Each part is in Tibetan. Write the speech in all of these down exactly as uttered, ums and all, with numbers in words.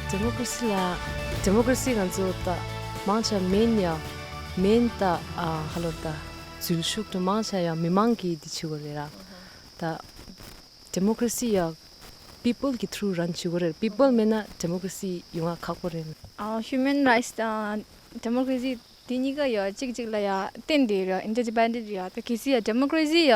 ཌེ་མོ་ཀ་རེ་སི་ལ། ཌེ་མོ་ཀ་རེ་སི་ང་ཚོ་ད་མང་ཆེ་མེན་ཡ་མེན་ད་ཨ་ཧ་ལོ་ད་འཛུལ་ཞུགས་དུ་མང་ཆེ་ཡ་མི་མང་གིས་འདི་བྱེད་དགོས་རེད་ར། ད་ཌེ་མོ་ཀ་རེ་སི་ཡ་པི་པལ་གི་ཐུ་རུ་རན་བྱེད་དགོས་རེད། པི་པལ་མེད་ན་ཌེ་མོ་ཀ་རེ་སི་ཡོང་ང་ཁག་པོ་རེད། ཨ་ཧིའུ་མན་རའིཊ་དང་ཌེ་མོ་ཀ་རེ་སི་དེ་གཉིས་ཀ་ཡ་གཅིག་གཅིག་ལ་ཡ་བརྟེན་ཏེ་ཡོད་ར། ཨིན་ཊར་ཌི་པེན་ཌེན་ཊི་ཡ། ད་གལ་སྲིད་ཡ་ཌེ་མོ་ཀ་རེ་སི་ཡ་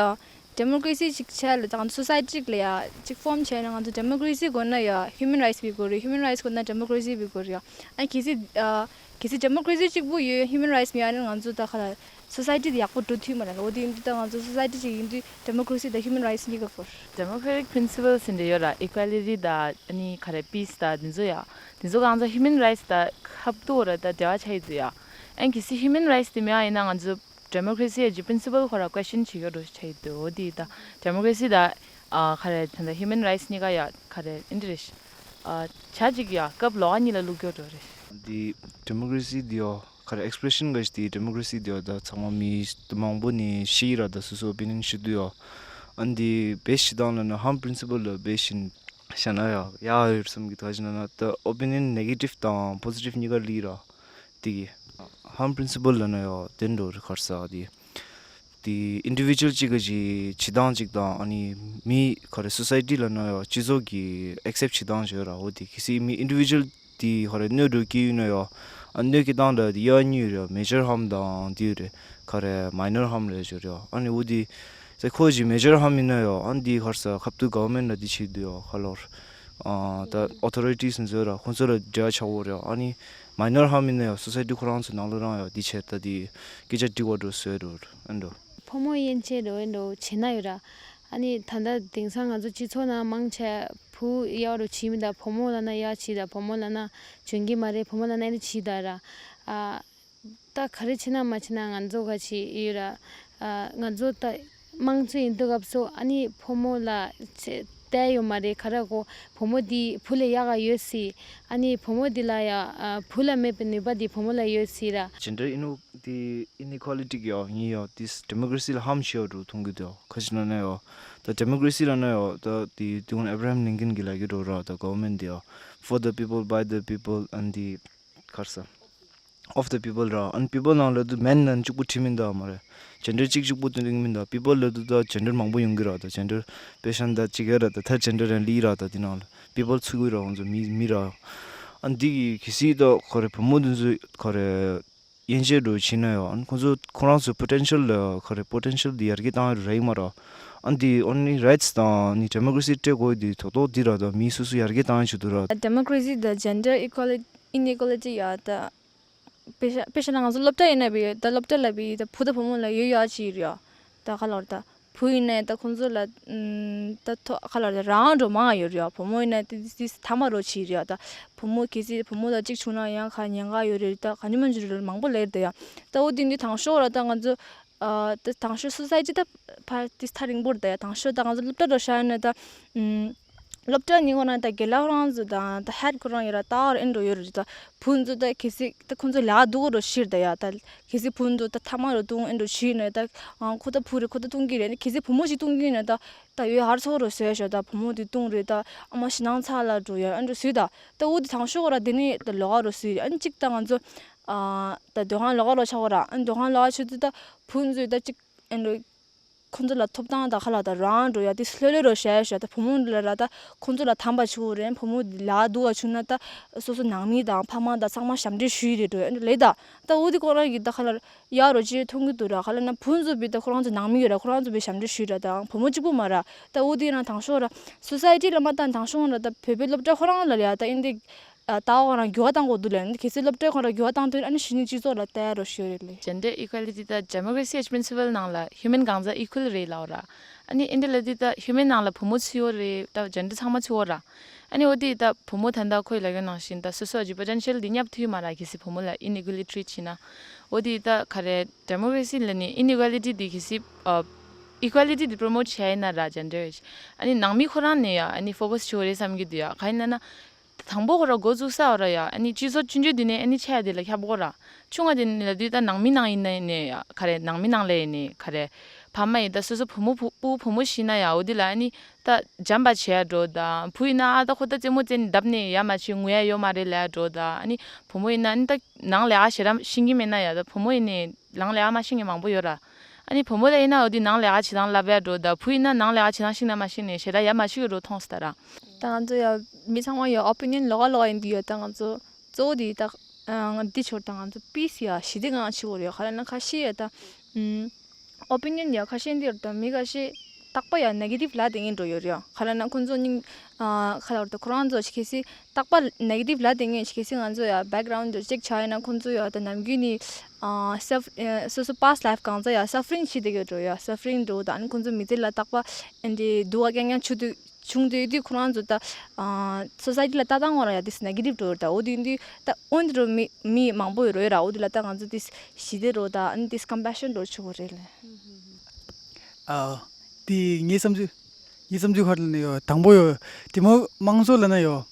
ཌེ་མོ་ཀ་རེ་སི་ཅིག་བྱས་ལ་ད་ང་ཚོ་སོ་སའི་ཊི་ཅིག་ལ་ཡ་ཅིག་ཕོམ་བྱས་ན་ང་ཚོ་ཌེ་མོ་ཀ་རེ་སི་དགོས་ན་ཡ་ཧིའུ་མན་རའིཊ་སི་དགོས་རེད། ཧིའུ་མན་རའིཊ་སི་དགོས་ན་ཌེ་མོ་ཀ་རེ་སི་དགོས་རེད་ཡ། ཨ་གལ་སྲིད་ཨ་གལ་སྲིད་ཌེ་མོ་ཀ་རེ་སི་གཅིག་པུ་ཡོད་ཧིའུ་མན་རའིཊ་སི་མེད་ན་ང་ཚོ་ད་ག་ལ་སོ་སའི་ཊི་དེ་ཡག་པོ་འགྲོ་ཐུབ་མ་རེད་ལ། འོ་དེ་ཡིན་དུས་ད་ང་ཚོ་སོ་སའི་ཊི་ཅིག་ཡིན་དུས་ཌེ་མོ་ཀ་རེ་སི་དང་ཧིའུ་མན་རའིཊ་སི་གཉིས་ཀ་དགོས། ཌེ་མོ་ཀ་རེ་ཊིག་པི་རིན་སི་པལ་ཟེར་འདྲ་ཡོད་ར། ཨི་ཀུ་ཨེ་ལི་ཊི་དང་ཨ་ནི་ག་རེ་པི་སི་དང་དེ་ཚོ་ཡ། དེ་ཚོ་གང་ཚོ་ཧིའུ་མན་རའིཊ་སི་དང་ཁ་ཐུག་ར་ད་འབྲེལ་བ་ཆགས་ཡོད་དུས་ཡ། ཨན་གལ་སྲིད་ཧིའུ་མན་རའིཊ་སི་དེ་མེད་པ་ཡིན་ན་ང་ཚོ་ཌེ་མོ་ཀ་རེ་སི་ཡ་གི་པི་རིན་སི་པལ་ཁོ་ར་ཀོ་ཤན་བྱེད་ཡོད་འགྲོ་ཆགས་ཡོད་དུས། འོ་དེ་ད་ཌེ་མོ་ཀ་རེ་སི་དང་ཨ་ག་རེ་ད་ད་ཧིའུ་མན་རའིཊ་སི་གཉིས་ཀ་ཡ་ག་རེ་ཨིན་ཊི་རེ་ཤི་ཨ་ཆ་གཅིག་ཡ་སྐབས་ལོགས་ཀ་གཉིས་ལ་བླུག་ཡོད་འགྲོ་རེད། འདི་ཌེ་མོ་ཀ་རེ་སི་འདི་ཡོ་ག་རེ་ཨེག་སི་པི་རེ་ཤན་ག་ཞིག་འདི་ཌེ་མོ་ཀ་རེ་སི་འདི་ཡོ་ད་ཚང་མ་མི་མང་པོ་ནས་ཤེས་ཀྱི་ར། ད་སོ་སོ་ཨོ་པི་ནི་ཡན་ཞུ་དུས་ཡོ། ཨ་འདི་བེ་ཤི་དང་ལ་ན་ཧམ་པི་རིན་སི་པལ་ལ་བེ་ཤིན་བྱས་ན་ཡ་ཡག་ཡོད་བསམ་གྱི། ད་ཅི་ན་ན་ད་ཨོ་པི་ནི་ཡན་ནེ་གེ་ཊིབ་དང་པོ་སི་ཊིབ་གཉིས་ཀ་ལི་ར། དེ་གི་ཧམ་པི་རིན་སི་པལ་ལ་ན་ཡོ་དེ་འགྲོ་རེད། ག་རེ་ཟ་དེ་དེ་ཨིན་ཌི་བི་ཇུ་ཨལ་གཅིག་གི་བྱེད་སྟངས་གཅིག་དང་ཨ་ནི་མི་ག་རེ་སོ་སའི་ཊི་ལ་ན་ཡོ་སྤྱི་ཚོགས་ཀྱི་ཨེག་སེབ་བྱེད་སྟངས་བྱོས་ར། འོ་དེ་གལ་སྲིད་མི་ཨིན་ཌི་བི་ཇུ་ཨལ་དེ་ག་རེ་གནོད་འགྲོ་གི་ཡོད་ན་ཡོ། ཨ་གནོད་ཀྱི་སྟངས་ད་དེ་ཡ་གཉིས་ཡོད་རེད། མེ་ཇར་ཧམ་དང་དེ་ཡོད་རེད། ག་རེ་མའི་ནར་ཧམ་རེད་བྱོས་རེད། ཨ་ནི་འོ་དེ་ས་ཁོ་ཅིག་མེ་ཇར་ཧམ་ཡིན་ན་ཡོ། ཨ་འདི་ག་རེ་ཟ་ཁ་ཐུག་ག་ཝར་མེན་ཊ་ལ་འདི་བྱེད་དུས་ཡོ་ག་ལོར། ཨ་ད་ཨོ་ཐོ་རི་ཊི་སི་ཚོ་ར་ཁོང་ཚོ་ལ་འབྲེལ་བ་ཆགས་ཡོད་རེད། ཨ་ནི་མའི་ནར་ཧམ་ཡིན་ན་ཡོ་སོ་སའི་ཊི་ཁོ་རང་ཚོ་ནང་ལོགས་རང་ཡོ་འདི་བྱས་ད་འདི་སྐད་ཆ་འགྲིག་པ་འགྲོ་བཟོས་འགྲོ་ཨ་འགྲོ། ཕོ་མོ་དབྱེ་འབྱེད་འགྲོ་ཨེ་འགྲོ་བྱེད་ན་ཡོད་ར། ཨ་ནི་ད་ལྟ་དེང་སང་ང་ཚོ་སྤྱི་ཚོགས་ནང་མང་ཆེ་བུ་ཡག་རུ་བྱེད་མི་ད་བུ་མོ་ལ་ན་ཡག་བྱེད་ད་བུ་མོ་ལ་ན་འཇོན་གྱི་མ་རེད། བུ་མོ་ལ་ན་ཨེ་འགྲོ་བྱེད་ད་ར། ཨ། ད་ག་རེ་བྱེད་ན་མ་བྱེད་ན་ང་ཚོ་ག་ཅི་ཡོད་ར། ཨ་ང་ཚོ་ད་དམངས་གཙོ་ཡིན་དུས་སྐབས་སུ་ཨ་ནི་ཕོ་མོ་ལ་ཚེ་བལྟས་ཡོད་མ་རེད། ག་རེ་གོ་བུ་མོ་འདི་བུ་ལས་ཡག་ག་ཡོད་སྲིད། ཨ་ནི་བུ་མོ་འདི་ལ་ཡ་ཨ་བུ་ལ་མེད་པའི་ནུས་པ་འདི་བུ་མོ་ལ་ཡོད་སྲིད་ར། ཇེན་ཌར་ཨི་ནོ་འདི་ཨི་ནི་ཀུ་ཨེ་ལི་ཊི་ཡོ་ཡིན་ཡོ་དིས་ཌེ་མོ་ཀ་རེ་སི་ལ་ཧམ་བྱེད་ཡོ་འགྲོ་མཐོང་གི་འདུག་ག་ཅི་ན་ན་ཡོ་ད་ཌེ་མོ་ཀ་རེ་སི་ལ་ན་ཡོ་ད་དེ་དུས་ཨབ་ར་ཧམ་ལིན་ཀན་གྱིས་ལབ་ཀྱི་འགྲོ་ར། ད་ག་ཝར་མེན་ཊི་འདི་ཡོ་for the people, by the people and the ག་རེ་ཟ། of the people ར། ཨན་པི་པལ་ནང་ལབ་དུས་མེན་ནང་གཅིག་པུ་བྲིས་མིན་ད་མ་རེད། ཇེན་ཌར་གཅིག་གཅིག་པུ་སྟོན་གྱི་མིན་ད། པི་པལ་ལབ་དུས་ད་ཇེན་ཌར་མང་པོ་ཡོང་གི་ར། ད་ཇེན་ཌར་པེ་ཤན་ད་གཅིག་ཡོད་ར། ད་ཐར་ཌི་ཇེན་ཌར་ཡང་ལི་ར། ད་དེ་ནང་ལ་པི་པལ་ཚུད་ཀྱི་ར། ཁོང་ཚོ་མི་མི་ར། ཨན་འདི་གི་གལ་སྲིད་ད་ག་རེ་བུ་མོ་འདི་ཚོ་ག་རེ་དབྱེ་འབྱེད་འགྲོ་བྱེད་ན་ཡང་ཨན་ཁོང་ཚོ་ཁོ་རང་ཚོའི་པོ་ཊེན་ཤལ་ལ་ག་རེ་པོ་ཊེན་ཤལ་འདི་ཡར་རྒྱས་བཏང་ཡ་ར་ཡིན་མ་ར། ཨན་འདི་ཨོན་ལི་རའིཊ་སི་དང་ནི་ཌེ་མོ་ཀ་རེ་སི་སྤྲད་དགོས་འདི་ཐོག་ཐོག་འདི་ར། ད་མི་སོ་སོ་ཡར་རྒྱས་བཏང་ཡ་བྱེད་དུ་ར། ཌེ་མོ་ཀ་རེ་སི་དང་ཇེན་ཌར་ཨི་ཀུ་ཨེ་ལི་ཊི་ཨི་ནི་ཀུ་ཨེ་ལི་ཊི་ཡ་ད། དཔེ་ཆ་དཔེ་ཆ་ན་ང་ཚོ་སློབ་གྲྭ་ཡིན་ན་བི་ད་སློབ་གྲྭ་ལ་བི་ད་བུ་དང་བུ་མོ་ལ་ཡོད་ཡོད་ཅིག་ཡོད་རེད་ཡ། ད་ག་ལོར་ད་བུ་ཡིན་ན་ད་ཁོང་ཚོ་ལ་ད་ཐོ་ག་ལོར་ད་རང་འགྲོ་མང་ཡོད་རེད་ཡ། བུ་མོ་ཡིན་ན་ཏི་ཏི་ཐ་མ་རོ་ཅིག་རེད་ཡ། ད་བུ་མོ་གལ་སྲིད་བུ་མོ་ལ་གཅིག་བྱུང་ན་ཡང་ག་ཉེན་ཁ་ཡོད་རེད། ད་ག་ཉི་མ་འཇུ་རེད་མང་པོ་ལེར་ད་ཡ། ད་འོ་དེ་འདི་དང་ཤོག་ར་ད་ང་ཚོ་ཨ་ད་དང་ཤོག་སོ་སའི་ཊི་ད་ཕ་ཏི་ཐ་རིང་པོར་ད་ཡ། དང་ཤོག་ད་ང་ཚོ་སློབ་གྲྭ་རོ་ཤ་ཡ་ན་ད་ཨུམ། སློབ་གྲྭ་ནི་ཁོ་རང་ད་རྒན་ལགས་ཁོ་རང་ཚོ་དང་ད་ཧེཌ་ཁོ་རང་ཡོད་ར། ད་ཨར་ཨེན་འགྲོ་ཡོད་རེད། ད་བུ་ཚོ་ད་གལ་སྲིད་ད་ཁོང་ཚོ་ལ་འདུག་རོ་ཤིར་ད་ཡ། ད་གལ་སྲིད་བུ་ཚོ་ད་ཐ་མ་རོ་ཏུང་ཨེན་འགྲོ་ཤིར་ན་ད་ཨང་ཁོ་ད་བུ་རེད་ཁོ་ད་ཏུང་གི་རེད། གལ་སྲིད་བུ་མོ་ཞིག་ཏུང་གི་ན་ད་ད་ཡོད་ཧར་ཚོ་རོ་ཟོས་ཤོ། ད་བུ་མོ་དེ་ཏུང་རེད། ད་ཨ་མ་ཞི་ནང་ཚ་ལ་འགྲོ་ཡ་ཨེན་འགྲོ་སུས་ད་ད་འུ་དེ་དང་ཤོག་ར། དེ་ནི་ད་ལོག་རོ་སུས་ཨན་གཅིག་ད་ང་ཚོ་ཨ་ད་དོ་ཧང་ལོག་རོ་ཆ་གོ་ར། ཨན་དོ་ཧང་ལོག་ཆུ་དུ་ད་བུ་ཚོ་ད་གཅིག་ཨེན་འགྲོ། ཁོང་ཚོ་ལ་ཐོབ་ཐང་དང་ཁ་ལག་དང་རང་འགྲོ་ཡ་དེ་ལྷོད་ལྷོད་རོ་བྱས་ཤག་ད་བུ་མོ་ལ་ར་ད་ཁོང་ཚོ་ལ་དམ་པ་ཆུ་བོ་རེད། བུ་མོ་ལ་སྡུག་ག་ཆུ་ན་ད་སོ་སོ་ནང་མི་དང་ཕ་མ་དང་ཚང་མ་ཞབས་འདྲེན་ཞུས་རེད་འགྲོ་ཡ་ལེ། ད་ད་འུ་དེ་ཁོ་རང་གི་ད་ཁ་ལག་ཡ་རོ་ཅི་མཐོང་གི་འདུག་ར། ཁ་ལག་ན་བུ་ཚོ་བི་ད་ཁོ་རང་ཚོ་ནང་མི་ཡོད་ར། ཁོ་རང་ཚོ་བི་ཞབས་འདྲེན་ཞུས་ར། ད་བུ་མོ་གཅིག་པུ་མ་ར། ད་འུ་དེ་ན་དང་ཤོག་ར་སོ་སའི་ཊི་ལ་མ་ད་དང་ཤོག་ར། ད་བོད་པའི་སློབ་གྲྭ་ཁོ་རང་ལ་ཡ་ད་ཨིན་དེ། ཨ་ད་འོ་རང་འགྱུར་བ་བཏང་དགོས་འདུག་ལབ་ནི་གལ་སྲིད་སློབ་གྲྭའི་ཁོ་རང་འགྱུར་བ་བཏང་དུས་ཨ་ནི་གཞི་ནས་སྤྱི་ཚོགས་ལ་བལྟ་རོགས་ཞུ་རེད་ལེ། Gender equality དང་democracy as principle ནང་ལ་human གང་ཟག་equal རེད་ལབ་ར། ཨ་ནི་ཨིན་དེ་ལ་དེ་ད་human ནང་ལ་བུ་མོ་ཚུད་ཡོད་རེད། ད་gender ཚང་མ་ཚུད་ཡོད་ར། ཨ་ནི་འོ་དེ་ད་བུ་མོ་ད་ད་ཁོས་ལབ་ཡོད་ནང་བཞིན་ད་སོ་སོ་གི་potential དེ་བརྙབ་ཐུབ་ཡོད་མ་ར། གལ་སྲིད་བུ་མོ་ལ་inequality treat བྱས་ན། འོ་དེ་ད་ག་རེ་democracy ལ་ནི་inequality དེ་གལ་སྲིད་ཨ་equality དེ་promote བྱས་ཡིན་ན་ར། gender ཨ་ནི་ནང་མི་ཁོ་རང་ནས་ཡ་ཨ་ནི་focus བྱེད་དགོས་རེད་བསམ་གྱི་འདུག་ཡ། ག་ཡིན་ན་ན། དང་པོ་ཁོ་ར་འགོ་བཙུགས་ས་བ་ར་ཡ། ཨ་ནི་སྤྱི་ཚོགས་ཆུང་ཆུང་འདི་ནས་ཨ་ནི་ཆ་ཡ་འདི་ལ་ཁྱབ་གོ་ར། ཆུང་བ་འདི་ནས་ལ་དུས་ད་ནང་མི་ནང་ཡིན་ན་ཡིན་ནས་ཡ་ག་རེ་ནང་མི་ནང་ལ་ཡིན་ནས་ག་རེ་ ཕ་མ་ཡིན་ད་སོ་སོ་བུ་མོ་བུ་སྤུ་བུ་མོ་ཤི་ན་ཡ་འོ་དེ་ལ་ཨ་ནི་ད་འཇམ་པ་བྱེད་ཡ་འགྲོ་ད། བུ་ཡིན་ན་ཨ་ད་ཁོ་ད་རྩེད་མོ་རྩེ་ནས་བརྡབ་ནས་ཡ་མ་བྱེད་ངུ་ཡ་ཡོད་མ་རེད་ལབ་ཡ་འགྲོ་ད། ཨ་ནི་བུ་མོ་ཡིན་ན་ཨ་ནི་ད་ནང་ལས་ཨ་ཞེ་དྲག་ཤེས་ཀྱི་མེད་ན་ཡ་ད་བུ་མོ་ཡིན་ནས་ནང་ལས་ཨ་མ་ཤེས་མཁན་མང་པོ་ཡོད་ར། ཨ་ནི་བུ་མོ་ལ་ཡིན་ན་འོ་དེ་ནང་ལས་ཨ་བྱེད་སྟངས་ལབ་ཡ་འགྲོ་ད། བུ་ཡིན་ན་ནང་ལས་ཨ་བྱེད་སྟངས་ཤེས་ན་མ་ཤེས་ནས་ཞེ་དྲག་ཡ་མ་བྱེད་ཀྱི་འགྲོ་མཐོང་སྟེ་ད་ར། ད་ང་ཚོ་ཡ་མི་ཚང་མ་ཡ་ཨོ་པི་ནི་ཡན་ལོགས་ཀ་ལོགས་ཀ་ཡིན་དུས་ཡ་ད་ང་ཚོ་གཙོ་བོ་དེ་ད་ང་འདི་ཆོར་ད་ང་ཚོ་པི་སི་ཡ་ཞི་བདེ་གང་ཆེ་བོ་རེད། ག་རེ་ན་ཁ་ཤས་ཡ་ད་ཨོ་པི་ནི་ཡན་ཡ་ཁ་ཤས་འདི་ཡོད་ད། མི་ཁ་ཤས་རྟག་པ་ཡ་ནེ་གེ་ཊིབ་ལབ་བསྡད་མཁན་འགྲོ་ཡོད་རེད། ག་རེ་ན་ཁོ་ཚོ་སྙིང་ཁ་ལ་བར་ད་ཁོ་རང་ཚོ་གལ་སྲིད་རྟག་པ་ནེ་གེ་ཊིབ་ལབ་བསྡད་མཁན་གལ་སྲིད་ང་ཚོ་ཡ་བེག་གྷ་རའུན་ཌི་ཅེག་བྱས་ཡིན་ན་ཁོ་ཚོ་ཡ་ད་ནམ་རྒྱུན་ནས་ཨ་སབ་ཨ་སོ་སོ་པ་སི་ཊི་ལའིཕ་གང་ཚ་ཡ་སབ་ཕ་རིང་བྱེད་བསྡད་ཡོད་འགྲོ་ཡ། སབ་ཕ་རིང་འགྲོ་ད། ཨ་ནི་ཁོ་ཚོ་མི་ཚེ་ལ་རྟག་པ་ཨ་འདི་སྡུག་པ་རྐྱང་རྐྱང་བྱུང་དུས་དུས་ཁོ་རང་ཚོ་ད་ཨ་སོ་སའི་ཊི་ལ་ལྟ་སྟངས་ངོ་ར་ཡ་དེ་ནེ་གེ་ཊིབ་འགྲོ་ཡོད་ད། འོ་དེ་དུས་ད་འོན་ཏེ་འགྲོ་མི་མི་མང་པོ་ཡོད་རོ་ཡོད་ར། འོ་དེ་ལ་ད་ང་ཚོ་དེ་ཞི་བདེ་རོ་ད་ཨ་ནི་དེ་ཀམ་པེ་ཤན་འགྲོ་ཆོག་གི་རེད་ལ། ཨ། དེ་ངའི་བསམ་ཚུལ། ངའི་བསམ་ཚུལ་ཁ་ལ་ནི་ཡོད། དང་པོ་ཡོད། དེ་མོ་དམངས་གཙོ་ལ་ན་ཡོད།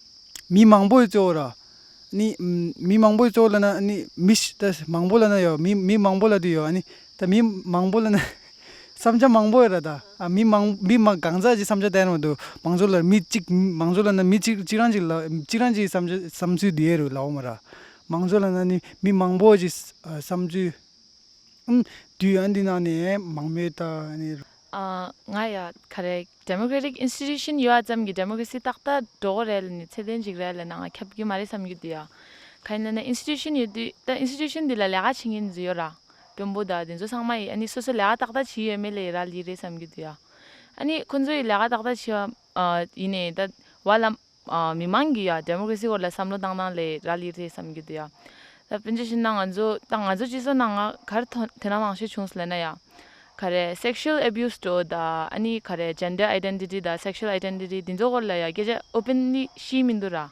མི་མང་པོའི་གཙོ་བོ་ར། ནི་མི་མང་པོའི་གཙོ་བོ་ལ་ན་ནི་མི་ཤི་ད་མང་པོ་ལ་ན་ཡོད། མི་མི་མང་པོ་ལ་དུ་ཡོད། ནི་ད་མི་མང་པོ་ལ་ན་བསམ་འཆར་མང་པོ་ཡོད་ར་ད། ཨ་མི་མང་མི་མང་གང་ཟག་ཅིག་བསམ་འཆར་བསྟན་མ་འདུག། མང་གཙོ་ལ་མི་གཅིག་མང་གཙོ་ལ་ན་མི་གཅིག་གཅིག་རང་གཅིག་ལ་གཅིག་རང་གཅིག་བསམ་འཆར་བསམ་ཚུལ་དུ་ཡོད་རུ་ལའོ་མ་ར། མང་གཙོ་ལ་ན་ནི་མི་མང་པོ་ཅིག་བསམ་ཚུལ། ཨུམ། དུས་ཡུན་འདི་ནང་ནས་མང་མོས་ད་ནི། ཨ། ང་ཡ་ག་རེ་ཌེ་མོ་ཀེ་རེ་ཊིག་ཨིན་སི་ཊི་ཊུ་ཤན་ཡོད་ཙམ་གྱི་ཌེ་མོ་ཀེ་རེ་སི་ཏག་ཏག་འགྲོ་གི་རེད་ལ་ནི་ཚད་ལྡན་ཅིག་རེད་ལ་ན་ང་ཁྱབ་ཀྱི་མ་རེད་བསམ་གྱི་འདུག་ཡ། ག་ཡིན་ལ་ན་ཨིན་སི་ཊི་ཊུ་ཤན་ཡོད་དུས་ད་ཨིན་སི་ཊི་ཊུ་ཤན་འདི་ལ་ལས་ཀ་བྱེད་མཁན་ཚོ་ཡོད་ར། དཔོན་པོ་ད་དེ་ཚོ་ཚང་མ་ཡི་ཨ་ནི་སོ་སོ་ལས་ཀ་ཏག་ཏག་བྱེད་ཡོད་མེད་ལ་ཡི་རག་ལས་རེད་བསམ་གྱི་འདུག་ཡ། ཨ་ནི་ཁོ་ཚོ་ཡི་ལས་ཀ་ཏག་ཏག་བྱེད་ཡ་ཡིན་ནའི་ད་བ་ལ། ཨ། མི་མང་གིས་ཡ་ཌེ་མོ་ཀེ་རེ་སི་སྐོར་ལ་བསམ་བློ་བཏང་སྟངས་ལས་རག་ལས་རེད་བསམ་གྱི་འདུག་ཡ། ད་དཔེར་ན་ཆ་བཞག་ན་ང་ཚོ་ད་ང་ཚོ་སྤྱི་ཚོགས་ནང་ང་ག་རེ་ཐོན་དེ་འདྲ་མང་ཤོས་བྱུང་སོང་ལབ་ན་ཡ། ག་རེ་སེག་ཤུ་ཨལ་ཨེ་བིའུ་སི་འགྲོ་ད། ཨ་ནི་ག་རེ་ཇེན་ཌར་ཨའི་ཌེན་ཊི་ཊི་དང་སེག་ཤུ་ཨལ་ཨའི་ཌེན་ཊི་ཊི་འདི་ཚོ་སྐོར་ལ་ཡ་སྐད་ཆ་ཨོ་པན་ལི་བཤད་མི་འདུག་ར།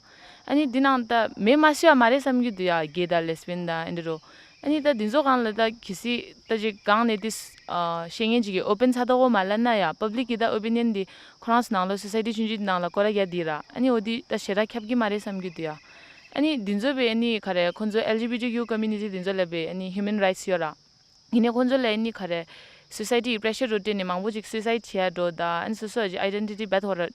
ཨ་ནི་འདི་ནང་ད་མེད་མ་སྲིད་པ་མ་རེད་བསམ་གྱི་འདུག་ཡ། གེ་དང་ལེ་སི་བི་ཡན་དང་ཨེ་འདྲ་རོ། ཨ་ནི་ད་འདི་ཚོ་སྒང་ལ་ད་གལ་སྲིད་ད་ཅིག་སྒང་ནས་ཏིས་ཨ་བཤད་མཁན་ཅིག་གིས་ཨོ་པན་ཚ་ཏོག་པོ་མ་ལབ་ན་ཡ། པབ་ལིག་གི་ད་ཨོ་པི་ནི་ཡན་འདི་ཁོ་རང་ཚོ་ནང་ལོགས་སོ་སའི་ཊི་ཆུང་ཆུང་འདི་ནང་ལ་སྐོར་ར་རྒྱག་འདི་ར། ཨ་ནི་འོ་འདི་ད་ཞེ་དྲག་ཁྱབ་ཀྱི་མ་རེད་བསམ་གྱི་འདུག་ཡ། ཨ་ནི་འདི་ཚོ་བས་ཨ་ནི་ག་རེ་ཁོ་ཚོ་ཨེལ་ཇི་བི་ཊི་ཀིའུ་ཀོ་མིའུ་ནི་ཊི་འདི་ཚོ་ལ་བས་ཨ་ནི་ཧིའུ་མན་རའིཊ་སི་ཡོད་ར། ཡིན་ནའི་ཁོ་ཚོ་ལ་ཨ་ནི་ག་རེ་སོ་སའི་ཊི་ཡི་པི་རེ་ཤར་འགྲོ་སྤྲད་ནས་མང་པོ་ཅིག་སུའི་སའིཌ་བྱེད་ཡ་འགྲོ་ད། ཨ་ནི་སོ་སོ་ཡི་ཨའི་ཌེན་ཊི་ཊི་བེད་ཐོག་ར།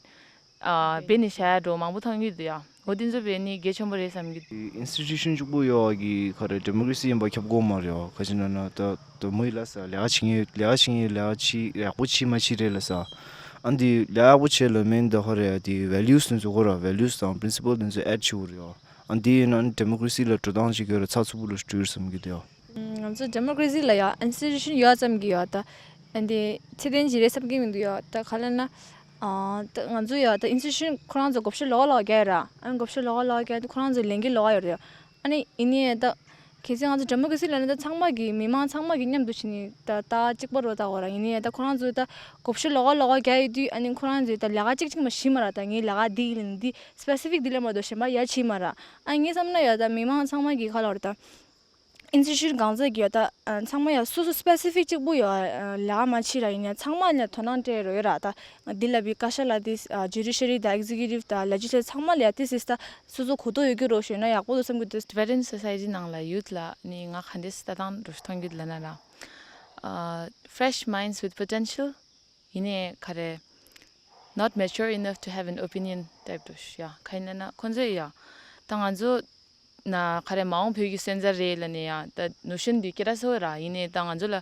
ཨ། བེད་ནས་བཞག་ཡ་འགྲོ་མང་པོ་མཐོང་གི་འདུག་ཡ། འོ་དེ་ཚོ་བས་ནི་གལ་ཆེན་པོ་རེད་བསམ་གྱི་འདུག། ཨིན་སི་ཊི་ཊུ་ཤན་གཅིག་པོ་ཡོད་གི་ག་རེ་ཌེ་མོ་ཀེ་རེ་སི་ཡིན་པ་ཁྱབ་དགོས་མ་རེད། ག་ཅི་ན་ན་ད་ད་མོ་ཡི་ལ་ས་ལས་ཀ་བྱེད་ངེས་ལས་ཀ་བྱེད་ངེས་ལས་ཀ་བྱེད་ཡག་པོ་བྱེད་མ་བྱེད་རེད་ལ་ས། ཨ་འདི་ལས་ཀ་ཡག་པོ་བྱེད་ལ་མིན་ད་ཧོ་རེད། ཨ་འདི་ཝེ་ལུ་སི་དེ་ཚོ་གོ་ར། ཝེ་ལུ་སི་དང་པི་རིན་སི་པལ་དེ་ཚོ་ཨེཌ་བྱེད་དགོས་རེད། ཨ་འདི་ཡིན་ན་ཌེ་མོ་ཀེ་རེ་སི་ལ་འགྲོ་སྟངས་ཅིག་ཡོད་ར། ཚགས་ཚུད་པོ་ལ་འགྲོ་ཡོད་བསམ་གྱི་འདུག། ང་ཚོ་ཌེ་མོ་ཀེ་རེ་སི་ལ་ཡ་ཨིན་སི་ཊི་ཊུ་ཤན་ཡོད་ཙམ་གྱི་ཡོད་ད། ཨ་འདི་ཚད་ལྡན་ཅིག་རེད་བསམ་གྱི་མི་འདུག་ཡ། ད་ག་ལབ་ན། ཨ་ད་ང་ཚོ་ཡ་ད་ཨིན་སི་ཊི་ཊུ་ཤན་ཁོ་རང་ཚོ་བགོ་བཤའ་ལོགས་ལོགས་རྒྱག་ཡོད་ར། ཨ་ནི་བགོ་བཤའ་ལོགས་ལོགས་རྒྱག་དུས་ཁོ་རང་ཚོ་ལས་འགན་ལོགས་ཡོད་རེད། ཨ་ནི་ཡིན་ནའི་ད་གལ་སྲིད་ང་ཚོ་ཌེ་མོ་ཀེ་རེ་སི་ལབ་ན་ད་ཚང་མ་གི་མི་མང་ཚང་མ་གི་མཉམ་དུ་ཕྱིན་ནས་ད་ད་གཅིག་པ་རོ་ད་འོ་ར། ཡིན་ནའི་ད་ཁོ་རང་ཚོ་ད་བགོ་བཤའ་ལོགས་ལོགས་རྒྱག་ཡོད་དུས་ཨ་ནི་ཁོ་རང་ཚོས་ད་ལས་ཀ་གཅིག་གཅིག་མ་ཤེས་མ་ར། ད་ངའི་ལས་ཀ་འདི་ཡིན་འདི་སི་པེ་སི་ཕིག་འདི་ལས་མ་གཏོགས་གཞན་པ་ཡ་བྱེད་མ་ར། ཨ་ངས་བསམ་ན་ཡ་ད་མི་མང་ཚང་མ་གི་ཁ་ལོར་ད། ཨིན་སི་ཊི་ཊུ་གང་ཚད་ཀྱི་ཡོད་ད། ཨ་ཚང་མ་ཡང་སོ་སོ་སི་པེ་སི་ཕིག་གཅིག་པུ་ཡོད། ཨ་ལས་ཀ་མ་བྱེད་ར། ཡིན་ཡང་ཚང་མ་ལ་དོ་སྣང་སྤྲད་རོགས་ཡོད་ར། ད་འདི་ལ་བི་བཀའ་ཤག་ལ་དེ་ཨ་ཇུ་ཌི་ཤ་རི་དང་ཨེག་ཛི་ཀིའུ་ཊིབ་དང་ལེ་ཇི་སི་ལེ་ཚང་མ་ལ་ཡང་དེ་སིས་ད་སོ་སོ་གོ་རྟོགས་ཡོད་ཀྱི་རོགས་ཞུས་ན་ཡག་པོ་འདུག་བསམ་གྱི་འདུག། ཊི་བེ་ཊན་སོ་སའི་ཊི་ནང་ལ་ཡུ་ཐི་ལ་ནི་ང་ག་འདྲས་ལྟ་སྟངས་འདྲ་ཞིག་མཐོང་གི་འདུག་ལབ་ན་ར། ཨ་fresh minds with potential ཡིན་ནའི་ག་རེ། Not mature enough to have an opinion type འདྲ་ཞིག་ཡ། ག་ཡིན་ན་ན་ཁོང་ཚོས་ཡ། ད་ང་ཚོ་ན་ག་རེ་མ་འོངས་བོད་ཀྱི་སོན་རྩ་རེད་ལབ་ནས་ཡ། ད་ནོ་ཤན་འདི་སྐད་གྲགས་སོ་ར། ཡིན་ནའི་ད་ང་ཚོ་ལ་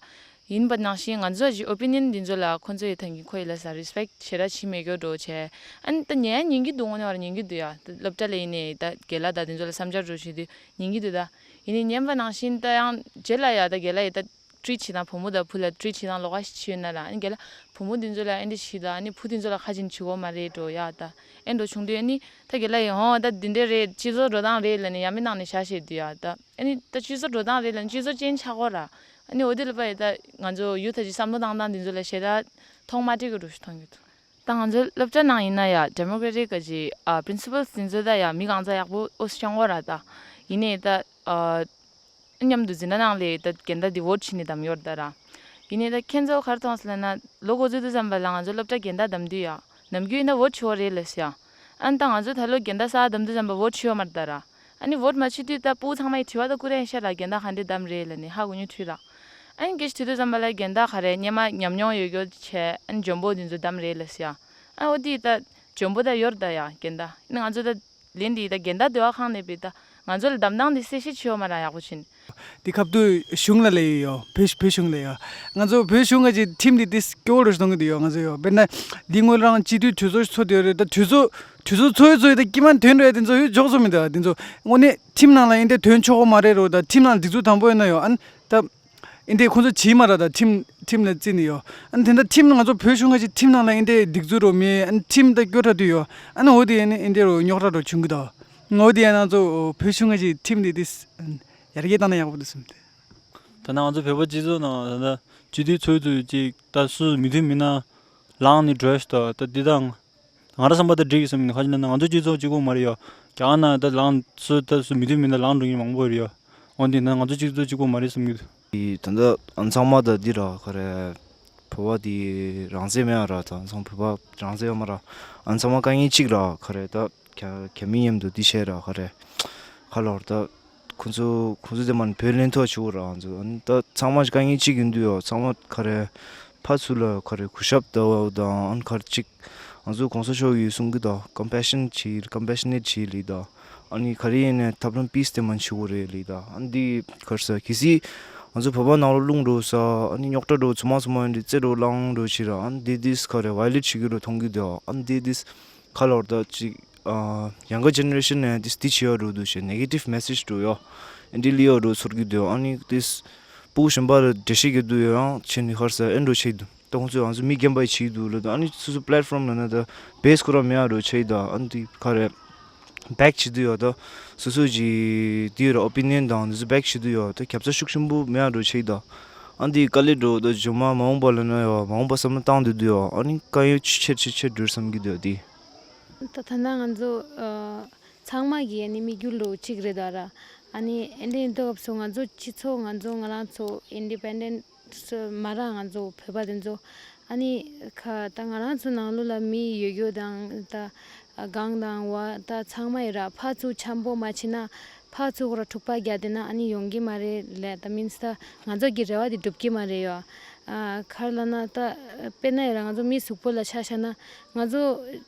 ཡིན་པ་ནང་བཞིན་ང་ཚོ་ཞིག་ཨོ་པི་ནི་ཡན་འདི་ཚོ་ལ་ཁོང་ཚོ་ཡི་ཐང་གི་ཁོ་ཡི་ལ་ས་རེ་སི་པེག་ཞེ་དྲག་བྱེད་མེད་སྐྱོ་འགྲོ་བྱས། ཨ་ནི་ད་ཉན་ཉན་གྱི་འདུག་དངོས་གནས་བར་ཉན་གྱི་འདུག་ཡ། ད་སློབ་གྲྭ་ལ་ཡིན་ནའི་ད་རྒན་ལགས་ད་དེ་ཚོ་ལ་བསམ་འཆར་འགྲོ་བྱེད་དུས་ཉན་གྱི་འདུག་ད། ཡིན་ནའི་ཉན་པ་ནང་བཞིན་ད་ཡང་རྗེས་ལ་ཡ་ད་རྒན་ལགས་ཡི་ད། ཊི་རིཊ་བྱེད་སྟངས་བུ་མོ་དང་བུ་ལ་ཊི་རིཊ་བྱེད་སྟངས་ལོགས་ཀ་ཞིག་བྱས་ཡོད་ན་ར། ཨ་ནི་རྒན་ལགས་བུ་མོ་འདི་ཚོ་ལ་ཨེ་འདྲ་བྱེད་དང་ཨ་ནི་བུ་འདི་ཚོ་ལ་ཁ་ཅིག་བྱེད་དགོས་མ་རེད་འགྲོ་ཡ། ད་ཨེ་འགྲོ་བྱུང་དུས་ཨ་ནི་ད་རྒན་ལགས་ཡིན་ཧོ་ད་འདི་འདྲས་རེད། སྤྱི་ཚོགས་འགྲོ་སྟངས་རེད་ལབ་ནས་ཡ་མི་ནང་ནས་བཞག་བཤད་དུས་ཡ། ད་ཨ་ནི་ད་སྤྱི་ཚོགས་འགྲོ་སྟངས་རེད་ལབ་ནས་སྤྱི་ཚོགས་ཅན་ཆགས་དགོས་ར། ཨ་ནི་འོ་དེ་ལ་པ་ཡི་ད་ང་ཚོ་ཡུ་ཐ་ཅིག་བསམ་བློ་བཏང་སྟངས་འདི་ཚོ་ལ་ཞེ་དྲག་མཐོང་མ་སྤྲད་ཀྱི་འགྲོ་ཞིག་མཐོང་གི་འདུག། ད་ང་ཚོའི་སློབ་གྲྭ་ནང་ཡིན་ན་ཡ་ཌེ་མོ་ཀེ་རེ་ཊིག་གི་ཨ་པི་རིན་སི་པལ་སི་འདི་ཚོ་ད་ཡ་མི་གང་ཚ་ཡག་པོ་ཨོ་སི་སྦྱང་དགོས་ར། ད་ཡིན་ནའི་ད་ཨ། མཉམ་དུ་འཛིན་གྲྭ་ནང་ལས་ད་འགལ་ཟླ་འདི་ཝོ་ཊི་བྱས་ནས་བདམས་ཡོད་རེད་ད་ར། ཡིན་ནའི་ད་ཁྱེད་ཚོ་ག་རེ་མཐོང་སོང་ལབ་ན་ལོ་འགོ་འཛུགས་དུས་ཙམ་པ་ལ་ང་ཚོ་སློབ་གྲྭ་འགལ་ཟླ་བདམས་དུས་ཡ། ནམ་རྒྱུན་ཡིན་ན་ཝོ་ཊི་བྱེད་དགོས་རེད་ལབ་ཤག། ཨ་ནི་ད་ང་ཚོ་ད་ལོ་འགལ་ཟླ་གསར་བདམས་དུས་ཙམ་པ་ཝོ་ཊི་བྱས་ཡོད་མ་རེད་ད་ར། ཨ་ནི་ཝོ་ཊི་མ་བྱེད་དུས་ད་སྤུ་གུ་ཚང་མ་ཡི་དྲི་བ་ད་བསྐུར་ཡ་ཤ་ར། འགལ་ཟླ་ག་འདྲས་བདམས་རེད་ལབ་ནས་ཧ་གོ་མྱོང་ཐུག་ར། ཨན་སྐད་ཆ་དུས་དུས་ཙམ་པ་ལ་རྒན་བདག་ག་རེ་སྙེ་མ་ཉམས་མྱོང་ཡོད་རྒྱུ་བྱས་ཨན་འཇོན་པོ་འདི་ཚོ་བདམས་རེད་ལ་ཟེར་ཡ། ཨན་འོ་དེ་ད་འཇོན་པོ་ད་ཡོད་ད་ཡ་རྒན་བདག་ཨན་ང་ཚོ་ད་ལན་འདི་ད་རྒན་བདག་འདི་བ་ཁང་ནས་པའི་ད་ང་ཚོ་ལ་གདམ་སྟངས་འདི་གསལ་བཤད་བྱེད་ཡོད་མ་ར་ཡག་པོ་ཕྱིན། འདི་ཁབ་ཏུ་གཞུང་ལ་ལས་ཡོད་བོད་བོད་གཞུང་ལས་ཡོད། ང་ཚོ་བོད་གཞུང་ག་ཅིག་ཁྲིམས་འདི་ཏིས་སྐྱོ་བོ་རུ་གཏོང་གི་འདུག་ཡོད་ང་ཚོ་ཡོད་དཔེར་ན་འདི་སྔོན་རང་སྤྱི་འཐུས་གྲོས་ཚོགས་ཚོགས་དེ་རེད་ད་གྲོས་ཚོགས་གྲོས་ཚོགས་ཚོགས་ཡོད་ཚོགས་ཡོད་ད་ཀྱི་མ་དོན་རེད་དེ་ཚོ་ཡོད་འཇོག་ཚོ་མི་འདུག་དེ་ཚོ་དངོས་གནས་ཁྲིམས་ནང་ལ་ཡིན་ཏེ་དོན་ཆོག་གོ་མ་རེད་རོ་ད་ཁྲིམས་ནང་སྒྲིག་འཛུགས་དང་པོ་ཡིན་ན་ཡོད་ཨན་ད། ཨིན་དེ་ཁོང་ཚོ་བྱིས་མ་ར་ད་ཁྲིམས་ཁྲིམས་ལ་བརྩིས་ནས་ཡོད། ཨན་དེ་འདྲ་ཁྲིམས་ང་ཚོ་བོད་གཞུང་ག་ཅིག་ཁྲིམས་ནང་ལ་ཨིན་དེ་སྒྲིག་འཛུགས་རོ་མེད་ཨན་ཁྲིམས་ད་སྐྱོ་དྲགས་དུ་ཡོད། ཨན་འོ་དེ་ཨན་ཨིན་དེ་རོ་རྙོག་དྲ་རོ་བྱུང་གི་ད། འོ་དེ་ཨན་ང་ཚོ་བོད་གཞུང་ག་ཅིག་ཁྲིམས་དེ་དེ་ཡར་རྒྱས་བཏང་ན་ཡག་པོ་འདུག་བསམ་སྟེ། ད་ནང་ང་ཚོ་བོད་པ་སྤྱི་ཚོགས་ནང་ད་ལྟ་སྤྱི་འཐུས་ཚོགས་གཙོ་ཅིག་ད་སུ་མི་མཐུན་མི་སྣ་ལངས་ནས་འགྲོ་ཤི་ད་ད་འདི་དང་། ང་རང་བསམ་པ་ད་འགྲིག་གི་བསམ་ཡིན་ཁ་ཅིག་ན་ང་ཚོ་སྤྱི་ཚོགས་གཅིག་པོ་མ་རེད་ཡོ། རྒྱ་གར་ནང་ད་ལངས་སུ་ད་སུ་མི་མཐུན་མི་སྣ་ལངས་འགྲོ་མཁན་མང་པོ་རེད་ཡོ། འོན་ཏེ་ན་ང་ཚོ་སྤྱི་ཚོགས་གཅིག་པོ་མ་རེད་བསམ་གྱི་འདུག་དེ་ད་ལྟ་ཨ་ཚང་མ་ད་འདི་ར་ག་རེ། བོད་པ་དེ་རང་བཙན་མེད་ཨ་ར་ད་ཚང་བོད་པ་རང་བཙན་ཡོད་མ་ར། ཨ་ཚང་མ་དཀའ་ངལ་གཅིག་ར་ག་རེ་ད་རྒྱ་རྒྱ་མི་མཉམ་དུ་འདི་བྱས་ར་ག་རེ། ག་ལོར་ད། ཁོང་ཚོ་ཁོང་ཚོ་དེ་མ་བོད་ལེན་ཐོག་བྱུག་ར་ང་ཚོ་ཨ་ནི་ད་ཚང་མ་དཀའ་ངལ་གཅིག་ཡིན་དུས་ཡོ་ཚང་མ་ག་རེ་ཕར་ཚུར་ལ་ག་རེ་གུས་ཞབས་ལྟ་བ་དང་ཨ་ནི་ག་རེ་གཅིག་ང་ཚོ་གོང་ས་མཆོག་གིས་གསུང་གི་ད་ཀམ་པེ་ཤན་བྱེད་ཀམ་པེ་ཤ་ནེ་ཊི་བྱེད་ལི་ད་ཨ་ནི་ག་རེ་ཡིན་ནའི་ཐབས་ལམ་པིས་དེ་མ་བྱུག་རེད་ལི་ད་ཨ་ནི་འདི་ག་རེ་ཟ་གལ་སྲིད་ང་ཚོ་བོད་པ་ནང་ལོ་རླུང་འགྲོ་ས་ཨ་ནི་རྙོག་དྲ་འགྲོ་ཚོ་མ་ཚོ་མ་ཡིན་དུས་རྩེ་འགྲོ་ལང་འགྲོ་བྱེད་ར་ཨ་ནི་འདི་འདིས་ག་རེ་ཝའི་ལེ་ཊི་བྱེད་ཀྱི་རོ་མཐོང་གི་ད་ཨ་ནི་འདི་འདིས། ཁ་ལོར་ད་ཅིག་ཨ་ཡང་ག་ཇེ་ནེ་རེ་ཤན་ནས་དེ་དེ་བྱེད་ཡ་འགྲོ་འདུག་ཞེས་ནེ་གེ་ཊིབ་མེ་སེ་ཇི་འགྲོ་ཡོ། ཨེ་འདྲི་ལི་ཡོ་འགྲོ་ཚོར་གི་འདུག་ཨ་ནི་དེ་སྤུ་གུ་གཞན་པ་ལ་འགྲེལ་བཤད་གི་འདུག་ཡོ་ཡང་ཆེ་ནི་ཧར་ས་ཨེ་འགྲོ་ཆེ་འདུག་ད་ཁོང་ཚོས་ང་ཚོ་མི་རྒན་པ་ཡི་བྱེད་འདུག་ལ་ད་ཨ་ནི་སོ་སོ་པི་ལེ་ཊི་ཕོམ་ལ་ན་ད་བེ་སི་ཁོ་རང་མེད་ཡ་འགྲོ་ཆེ་ད་ཨ་ནི་དེ་ག་རེ་བེག་བྱེད་འདུག་ཡོ་ད་སོ་སོ་གི་དེ་ར་ཨོ་པི་ནི་ཡན་དང་དེ་ཚོ་བེག་བྱེད་འདུག་ཡོ་ད་རྒྱབ་རྩ་ཤུགས་ཆེན་པོ་མེད་ཡ་འགྲོ་ཆེ་ད། ཨ་འདི་དཀའ་ལས་འགྲོ་འདུག་ཇོ་མ་མ་འོངས་པ་ལ་ན་ཡོ་མ་འོངས་པ་བསམ་བློ་བཏང་འདུག་འདུག་ཡོ་ཨ་ནི་དཀའ་ཡོ་ཆེ་ཆེ་ཆེ་ཆེ་འགྲོ་བསམ་གི་འདུག་འདི། ད་ད་ན་ང་ཚོ་ཨ་ཚང་མ་གི་ཨ་ནི་དམིགས་ཡུལ་ལོ་གཅིག་རེད་ད་ར། ཨ་ནི་ཨེ་འདྲ་ཡིན་དུས་སྐབས་སུ་ང་ཚོ་སྤྱི་ཚོགས་ང་ཚོ་ང་རང་ཚོ་ཨིན་ཌི་པེན་ཌེན་ཊི་མ་ར་ང་ཚོ་བོད་པ་དེ་ཚོ་ཨ་ནི་ཁ་ད་ང་རང་ཚོ་ནང་ལོགས་ལ་མི་ཡོད་རྒྱུ་དང་ད་གང་དང་བ་ད་ཚང་མ་ཡོད་ར་ཕར་ཚུར་འཆམ་པོ་མ་བྱེད་ན་ཕར་ཚུར་ཁོ་ར་འཁྲུག་པ་རྒྱག་བསྡད་ན་ཨ་ནི་ཡོང་གི་མ་རེད་ལས་ད་མིན་ད་ང་ཚོ་གི་རེ་བ་དེ་འགྲུབ་གི་མ་རེད་ཡོ། ཨ་གར་ལ་ན་ད་དཔེར་ན་ཡོད་ར་ང་ཚོ་མི་གཟུགས་པོ་ལ་ཆ་བཞག་ན་ང་ཚོ་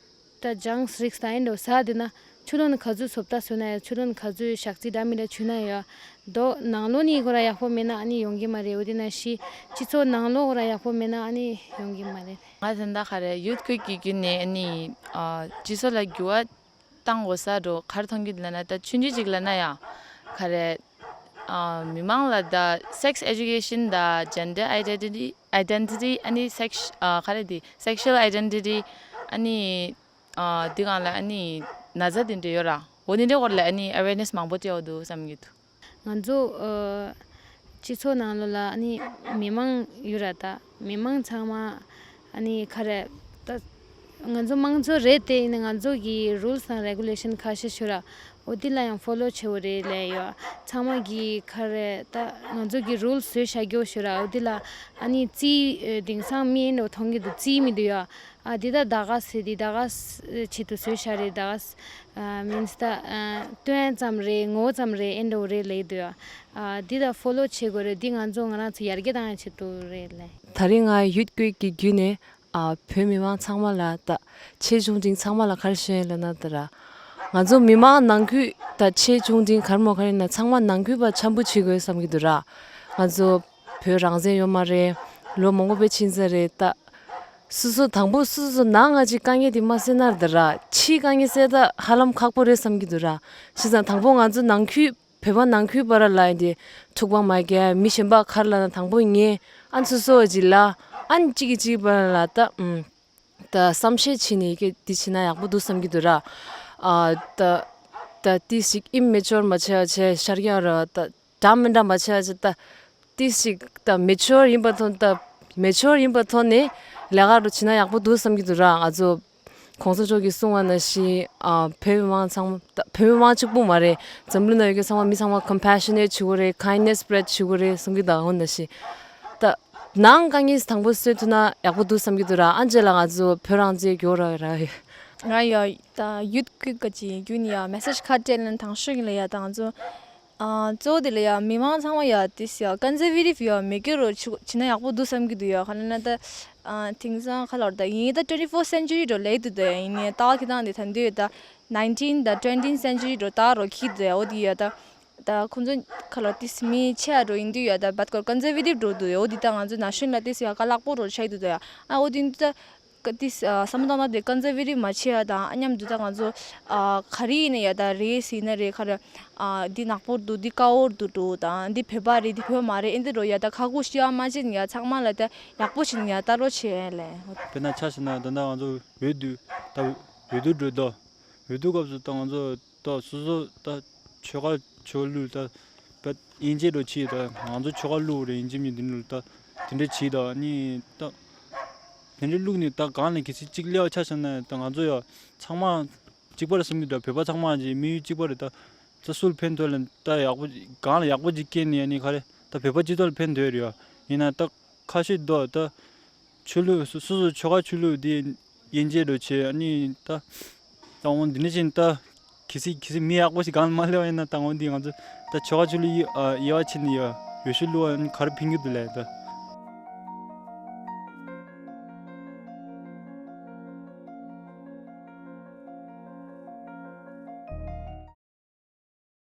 ད་ཇང་སི་རིགས་ད་ཨེ་འགྲོ་ཟ་དེ་ན་ཆུ་ལོན་ག་ཚོད་བཟོ་ལྟ་བཟོས་ན་ཡང་ཆུ་ལོན་ག་ཚོད་ཞག་རྩི་འདྲ་མི་འདྲ་ཆུ་ན་ཡོད། མདོ་ནང་ལོགས་ནས་ཁོ་ར་ཡག་པོ་མེད་ན་ཨ་ནི་ཡོང་གི་མ་རེད། འོ་དེ་ན་ཤི་སྤྱི་ཚོགས་ནང་ལོགས་ཁོ་ར་ཡག་པོ་མེད་ན་ཨ་ནི་ཡོང་གི་མ་རེད། ང་ད་ལྟ་ག་རེ་ཡུཐ་ཀུའི་གི་བརྒྱུད་ནས་ཨ་ནི་ཨ་སྤྱི་ཚོགས་ལ་འགྱུར་བ་བཏང་དགོས་ས་འགྲོ་གར་མཐོང་གི་ལ་ན་ད་ཆུང་ཆུང་ཅིག་ལ་ན་ཡང་ག་རེ་ཨ་མི་མང་ལ་ད་སེག་སི་ཨེ་ཌུ་ཀེ་ཤན་ད་ཇེན་ཌར་ཨའི་ཌེན་ཊི་ཊི་ཨའི་ཌེན་ཊི་ཊི་ཨ་ནི་སེག་ཨ་ག་རེ་དེ་སེག་ཤུ་ཨལ་ཨའི་ཌེན་ཊི་ཊི་ཨ་ནི་ཨ་དེ་གང་ལ་ཨ་ནི་ན་ཚ་དེ་འདྲ་ཡོད་ར་འོ་དེ་འདྲའི་སྐོར་ལ་ཨ་ནི་ཨ་ཝེར་ནེ་སི་མང་པོ་སྤྲད་འོ་འདུག་བསམ་གྱི་འདུག་ང་ཚོ་ཨ་སྤྱི་ཚོགས་ནང་ལོགས་ལ་ཨ་ནི་མི་མང་ཡོད་ར་ད་མི་མང་ཚང་མ་ཨ་ནི་ག་རེ་ད་ང་ཚོ་དམངས་གཙོ་རེད་དེ་ཡིན་ན་ང་ཚོ་གི་རུལ་སི་དང་རེ་གུ་ལེ་ཤན་ཁ་ཤས་ཤིག་ཡོད་ར་འོ་དེ་ལ་ཡང་ཕོ་ལོ་བྱེད་འོ་རེད་ལས་ཡོད་ཚང་མ་གི་ག་རེ་ད་ང་ཚོ་གི་རུལ་སི་བཟོས་བཞག་རྒྱུ་ཤིག་ཡོད་ར་འོ་དེ་ལ་ཨ་ནི་རྩིས་ཨ་དེང་སང་མི་ཨེ་འགྲོ་མཐོང་གི་འདུག་རྩིས་མི་འདུག་ཡོད། ཨ་འདི་ད་ད་ག་སེ་འདི་ད་ག་ཆེད་དུ་བཟོས་བཞག་རེད་ད་ག་ཨ་མིན་སི་ད་ཨ་སྟོན་ཙམ་རེད་ངོ་ཙམ་རེད་ཨེ་འགྲོ་རེད་ལས་འདུག་ཨ་འདི་ད་ཕོ་ལོ་བྱེད་དགོས་རེད་འདི་ང་ཚོ་ང་རང་ཚོ་ཡར་རྒྱས་བཏང་ཡ་ཆེད་དུ་རེད་ལས། ད་རིང་ང་ཡུཐ་ཀུའི་གི་བརྒྱུད་ནས་ཨ་བོད་མི་མང་ཚང་མ་ལ་ད་ཆེ་ཆུང་འབྲིང་ཚང་མ་ལ་ག་རེ་ཞུ་ཡིན་ལབ་ན་ད་ར་ང་ཚོ་མི་མང་ནང་ཁུལ་ད་ཆེ་ཆུང་འབྲིང་ག་རེ་མོ་ག་རེ་ཡིན་ན་ཚང་མ་ནང་ཁུལ་པ་འཆམ་པོ་བྱེད་དགོས་བསམ་གྱི་འདུག་ར་ང་ཚོ་བོད་རང་བཙན་ཡོད་མ་རེད་ལོ་མང་པོ་དཔེ་ཕྱིན་ཚར་རེད་ད། སོ་སོ་དང་པོ་སོ་སོ་ནང་ང་ཅིག་དཀའ་ངལ་དེ་མ་སེལ་ན་ད་ར་ཕྱིའི་དཀའ་ངལ་སེལ་ད་ཧ་ལམ་ཁག་པོ་རེད་བསམ་གྱི་འདུག་ར། བྱས་ཙང་དང་པོ་ང་ཚོ་ནང་ཁུལ་བོད་པ་ནང་ཁུལ་བར་ལ་ཡིན་ཏེ་འཁྲུག་པ་མ་རྒྱག་མི་གཞན་པ་གར་ལ་ན་དང་པོ་ངས་ཨ་ནི་སོ་སོ་བ་ཅིག་ལ་ཨ་ནི་གཅིག་གིས་གཅིག་བར་ལ་ད་ཨུམ་ད་བསམ་ཤེས་བྱས་ནས་ཡི་གེ་འདི་བྱས་ན་ཡག་པོ་འདུག་བསམ་གྱི་འདུག་ར། ཨ་ད་ད་ཏི་ཞིག་ཨིམ་མེ་ཅོར་མ་བྱས་བྱས་ཤར་ཡག་ར་ད། འདྲ་མི་འདྲ་མ་བྱས་ཅི་ད། ཏི་ཞིག་ད་མེ་ཅོར་ཡིན་པ་ཐོན་ད། མེ་ཅོར་ཡིན་པ་ཐོན་ནས་ལས་ཀ་རུ་བྱེད་ན་ཡག་པོ་འདུག་བསམ་གྱི་འདུག་ར་ང་ཚོ། གོང་ས་མཆོག་གིས་གསུངས་པ་ནང་བཞིན་ཨ་བོད་མི་མང་ཚང་མ་ད་བོད་མི་མང་གཅིག་པུ་མ་རེད། འཛམ་གླིང་ན་ཡོད་མཁན་ཚང་མ་མི་ཚང་མ་ཀམ་པེ་ཤ་ནེཊ་བྱེད་དགོས་རེད། ཀའིན་ཌི་ནེས་སི་སི་པི་རེཌ་བྱེད་དགོས་རེད་གསུང་གི་ད་འོ་ནང་བཞིན། ད་ནང་དཀའ་ངལ་དང་པོ་སེལ་ཐུབ་ན་ཡག་པོ་འདུག་བསམ་གྱི་འདུག་ར་ཨ་རྗེས་ལ་ང་ཚོ་བོད་རང་བཙན་རྒྱོ་ར་ར་ཡོད། ང་ཡ་ད་ཡུཐ་ཀུའི་ག་ཅི་ཡུ་ནི་ཡ་མེ་སེ་ཇི་ཁ་བྲལ་ལན་དང་ཤོས་ཡིན་ལ་ཡ་ད་ང་ཚོ། ཨ་གཙོ་བོ་དེ་ལ་ཡ་མི་མང་ཚང་མ་ཡ་དེ་ཡ་ཀོན་སར་ཝེ་ཊིབ་ཡ་མེད་རྒྱུ་རོ་བྱེད་ན་ཡག་པོ་འདུག་བསམ་གྱི་འདུག་ཡ། ག་ལ་ན་ད་ཨ་དེང་སང་ཁ་ལོར་ད་ཡིན་ད་ཊུ་ཝེན་ཊི་ཕོར་སེན་ཅུ་རི་རོ་ལེགས་འདུག་ད་ཡ། ཡིན་ནའི་ད་ཁི་ཏང་དེ་ད་འདུག་ཡ་ད་ནའིན་ཊིན་ད་ཊུ་ཝེན་ཊི་སེན་ཅུ་རི་རོ་ད་རོ་ཁི་འདུག་ཡ། འོ་དེ་ཡ་ད་ད་ཁོང་ཚོ་ཁ་ལོར་དེ་མི་ཆེ་ཡ་རོ་ཡིན་འདུག་ཡ། ད་བད་ཀོར་ཀོན་སར་ཝེ་ཊིབ་རོ་འདུག་ཡ། འོ་དེ་ད་ང་ཚོ་ན་གཞོན་ལ་དེ་ཡ་དཀའ་ལག་པོ་རོ་ཆགས་འདུག་ད་ཡ། ཨ་འོ་དེ་ད། ཀ་ཏི་ས་ཨ་བསམ་བློ་བཏང་ན་དེ་ཀོན་སར་ཝེ་ཊིབ་མ་བྱེད་ཡ་དང་ཨ་མཉམ་དུ་ད་ང་ཚོ་ཨ་ག་རེ་ཡིན་ན་ཡ་ད་རེས་ཡིན་ན་རེས་ཁ་རེ་ཨ་འདི་ནག་པོ་འདུག་འདི་དཀར་པོ་འདུག་འགྲོ་དང་འདི་བོད་པ་རེད་འདི་བོད་པ་མ་རེད་ཨེ་འདི་རོ་ཡ་ད་ཁ་ཁུ་ཤི་ཡ་མ་བྱེད་ན་ཡ་ཚང་མ་ལ་ད་ཡག་པོ་བྱེད་ན་ཡ་ད་རོ་བྱེད་ཡ་ལེ། དཔེར་ན་ཆ་བཞག་ན་ད་ལྟ་ང་ཚོ་འོས་བསྡུ་ད་འོས་བསྡུ་འགྲོ་དོ། འོས་བསྡུ་སྐབས་སུ་ད་ང་ཚོ་ད་སོ་སོ་ད་ཆོལ་ཁ་ཆོས་ལུགས་ད་པད་དབྱེ་འབྱེད་འགྲོ་བྱེད་ད་ང་ཚོ་ཆོལ་ཁ་ལུགས་རེད་ཡིན་གཅིག་མིན་དེ་འདྲ་ད་དེ་འདྲ་བྱེད་ད་ནི་ད། དེ་འདྲའི་ལུགས་ནི་ད་གང་ལ་གལ་སྲིད་གཅིག་སླེབས་པ་ཆ་བཞག་ན་ད་ང་ཚོ་ཡང་ཚང་མ་གཅིག་པ་རེད་བསམ་གྱི་འདུག་བོད་པ་ཚང་མ་གི་དམིགས་ཡུལ་གཅིག་པ་རེད། ད་ད་སུ་ལ་ཕན་ཐོགས་ལ་ད་ཡག་པོ་གང་ལ་ཡག་པོ་ཅིག་སྐྱེལ་ནས་ཡ་ནི་ག་རེ་ད་བོད་པ་སྤྱི་ཚོགས་ལ་ཕན་ཐོགས་རེད་ཡ། ཡིན་ན་ད་ཁ་ཤས་འདུག་ད་ཆོས་ལུགས་སོ་སོ་སོ་ཆོལ་ཁ་ཆོས་ལུགས་དེ་དབྱེ་འབྱེད་འགྲོ་བྱེད་ཨ་ནི་ད་ད་འོང་འདི་འདྲ་ཅིག་ད་གལ་སྲིད་གལ་སྲིད་མི་ཡག་པོ་ཞིག་གང་ལ་མ་སླེབས་པ་ཡིན་ན་ད་འོང་འདི་ང་ཚོ་ད་ཆོལ་ཁ་ཆོས་ལུགས་དབྱེ་བ་ཕྱེ་ནས་ཡ་འོས་ཤོག་བླུགས་པ་ཨ་ནི་ག་རེ་ཕན་གྱི་འདུག་ལབ་ད།